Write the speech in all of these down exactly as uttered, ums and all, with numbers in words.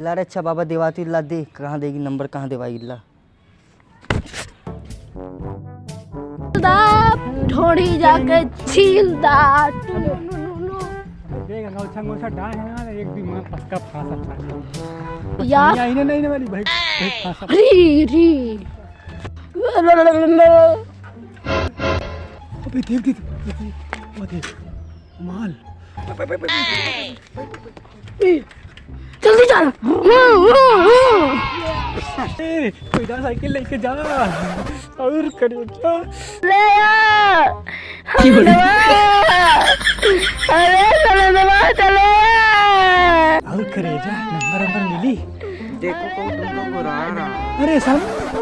ला रे अच्छा बाबा देवाती ला दे, कहाँ देगी नंबर, कहाँ देवाई ला। दा, ढोढ़ी जाके छील दा। देख, अंगोछा, अंगोछा डाल है ना, एक भी मार पक्का फांसा था। यार। नहीं, नहीं, नहीं, नहीं, भाई, भाई, फांसा। री, री। अबे, देख, देख, देख, वो देख, माल। जल्दी चल। ए, कोई ना साइकिल लेके जा। और करेजा। ले आ। की बोले? अरे, चलो, चलो, चलो। और करेजा, नंबर, नंबर मिली? देखो, कौन तुमको बुला रहा। अरे, सर,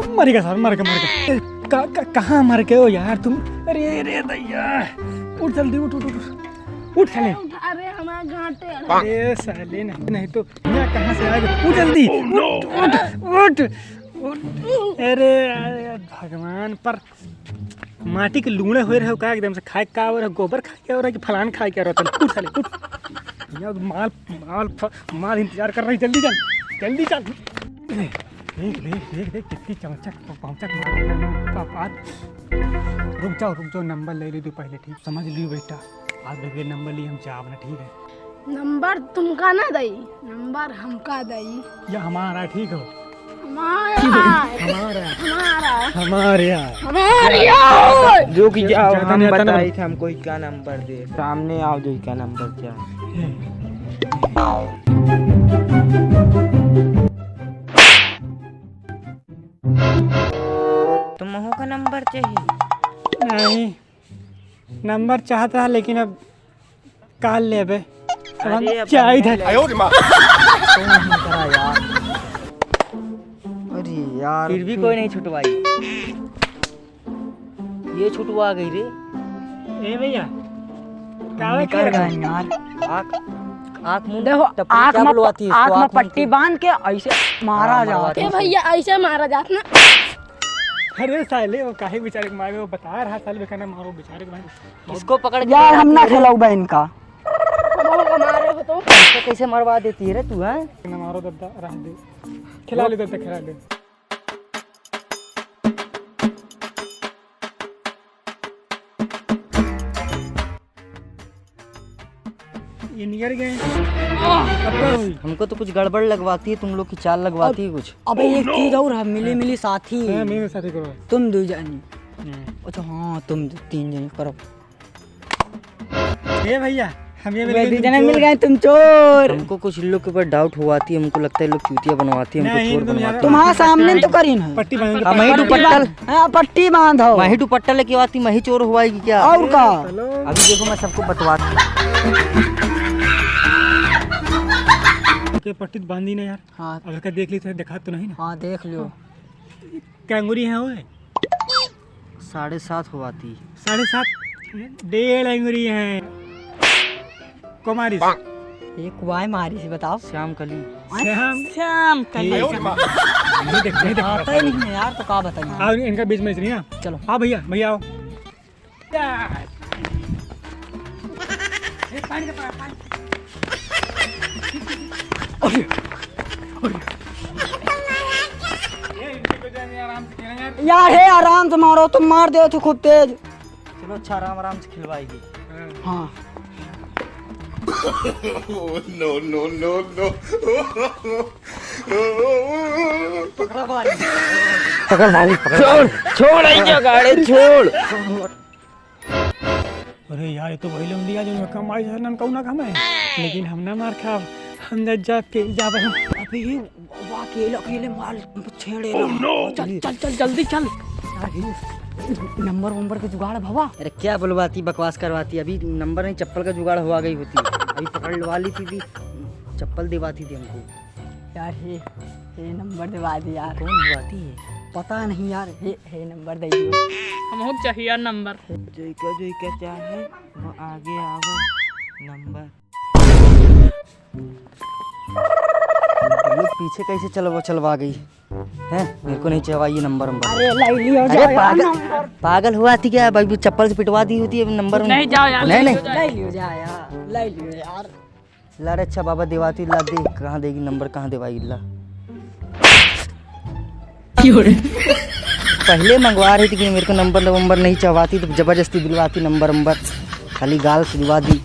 मरेगा, सर, मरेगा, मरेगा। ए, का-, का-, कहाँ मर गए हो यार तुम? अरे, अरे, दैया। उठ, जल्दी उठ, उठ, उठ, उठ। उठ, साले। उठा रे, हमारे घाटे। अरे, साले, नहीं, नहीं तो मैं कहाँ से आ गया? उठ जल्दी, उठ, उठ, उठ, उठ। अरे, अरे, भगवान, पर माटी के लूणे हुए रहे हो का? एकदम से खाए का हो रहा, गोबर खाए का हो रहा कि फलान खाए का हो रहा? चल, उठ साले, उठ। यहाँ माल, माल, फ-, माल इंतजार कर रही, जल्दी चल, जल्दी चल। देख, देख, देख, देख, कितनी चौचक, पहुँचक मार रहा है। बाप, आज रुक जाओ, रुक जाओ, नंबर ले ली तू पहले, ठीक? समझ लियो बेटा, आज बगैर नंबर लिए हम जाब ना, ठीक है? नंबर तुमका ना दई, नंबर हमका दई। या हमारा, ठीक हो? हमारा। हमारा। हमारा। हमारा। हमारा। रुक जाओ, ज्यादा हम नहीं, ज्यादा बताई नहीं। थे हमको इसका नंबर दे। सामने आओ, जो इसका नंबर क्या? तुम महू का नंबर चाहिए? नहीं, नंबर चाहता है, लेकिन अब काल लेबे। अब हम अरे, अब जाई हम इधर। ले आयो रे माँ। अरे यार। फिर भी कोई नहीं छुटवाई। ये छुटवा गई रे। ए भैया, कावे निकल खेल रहा है? गए यार। आँख, आँख मुंह देखो, टप्पी आँख क्या में प-, बुलवाती है इसको? आँख में आँख मुंह पट्टी की बांध के ऐसे मारा हाँ, जाता है। ए भैया, ऐसे मारा जाता ना। अरे साले, वो काहे बेचारे के मारे, वो बता रहा साले, बेखाना मारो बेचारे के भाई। इसको पकड़ के यार, हम ना खेलाऊ बहन का। हम हमारे हो तो। इसको कैसे मरवा देती है रे तू, हैं? ना मारो दद्दा, रह दे। खिला ले दद्दा, खिला ले। ये नियर गए। अब क्या हुई? हमको तो कुछ गड़बड़ लगवाती है, तुम लोग की चाल लगवाती है कुछ। अबे एक चीज और है, मिली मिली साथी। हाँ, मिली साथी करो। तुम दो जनी। हाँ। अच्छा हाँ, तुम दो, तीन जनी करो। ए भैया, हम ये वे मिल गए, दो जने मिल गए, तुम चोर। हमको कुछ लोग के ऊपर डाउट हुआ थी, हमको लगता है लोग चूतिया बनवाती है, हमको नहीं, चोर तुम बनवाती है। तुम्हारे सामने तो करी ना। पट्टी बांध। हाँ, मैं ही दुपट्टा हाँ, पट्टी बांधो। मैं ही दुपट्टा लेके आती, मैं ही चोर हुआ है कि क्या? और का? अभी देखो, मैं सबको बतवा। के पट्टी तो बांधी ना यार। हाँ। अगर का देख ली तो दिखा तो नहीं ना? हाँ, देख लियो। क्या अंगुरी है ओए? साढ़े सात हुआ थी। साढ़े सात? डेढ़ अंगुरी है। को मारिस? ये कुआय मारिस, बताओ। श्याम कली। श्याम। श्याम कली। नहीं देख, नहीं देख। आता ही नहीं है यार, तो का बताइए। आओ, इनका बीच में इसलिए ना। चलो। हाँ भैया, भैया आओ। अरे, अरे। यार, हे, आराम से मारो, तुम मार दे हो खूब तेज। चलो अच्छा, आराम आराम से खिलवाएगी। हाँ। No, no, no, no। पकड़ा भाई। पकड़ भाई, पकड़। छोड़, छोड़, आई क्या गाड़ी, छोड़। अरे यार, ये तो वही लौंडिया जो कमाई है, नन कौना कमाए। लेकिन हम ना मार खाब, हम जा, जा के जाबे हम। अबे ये वा, अकेले, अकेले माल छेड़े ना। Oh, no! चल, चल, चल, जल्दी चल। अरे, नंबर वंबर के जुगाड़ भवा। अरे, क्या बुलवाती, बकवास करवाती। अभी नंबर नहीं, चप्पल का जुगाड़ हुआ गई होती। अभी पकड़वा ली थी, थी, चप्पल दिवाती थी हमको। यार, हे, हे नंबर दिवा दी यार। कौन बुलवाती है? पता नहीं यार, हे, हे नंबर दे दियो। हमहू के चाहिए यार नंबर। जोइका, जोइका चाहे, वो आगे आवे नंबर। लोग पीछे कैसे चलवा, चलवा गई? हैं? मेरे को नहीं चाहिए ये नंबर, नंबर। अरे, ले लियो, अरे, जाओ यार, पागल, नंबर। पागल हुआ थी क्या? भाई, चप्पल से पिटवा दी होती है नंबर। नहीं, जाओ यार, नहीं, ले नहीं। लियो, ले लियो, जा यार, ले लियो यार। ला रे, अच्छा बाबा देवाती, ला दे, कहाँ देगी नंबर, कहाँ देवाई ला। क्यों रे? पहले मंगवा रही थी कि मेरे को नंबर नंबर नहीं चाहवाती, तो जबरदस्ती दिलवाती नंबर नंबर, खाली गाल से दिलवा दी।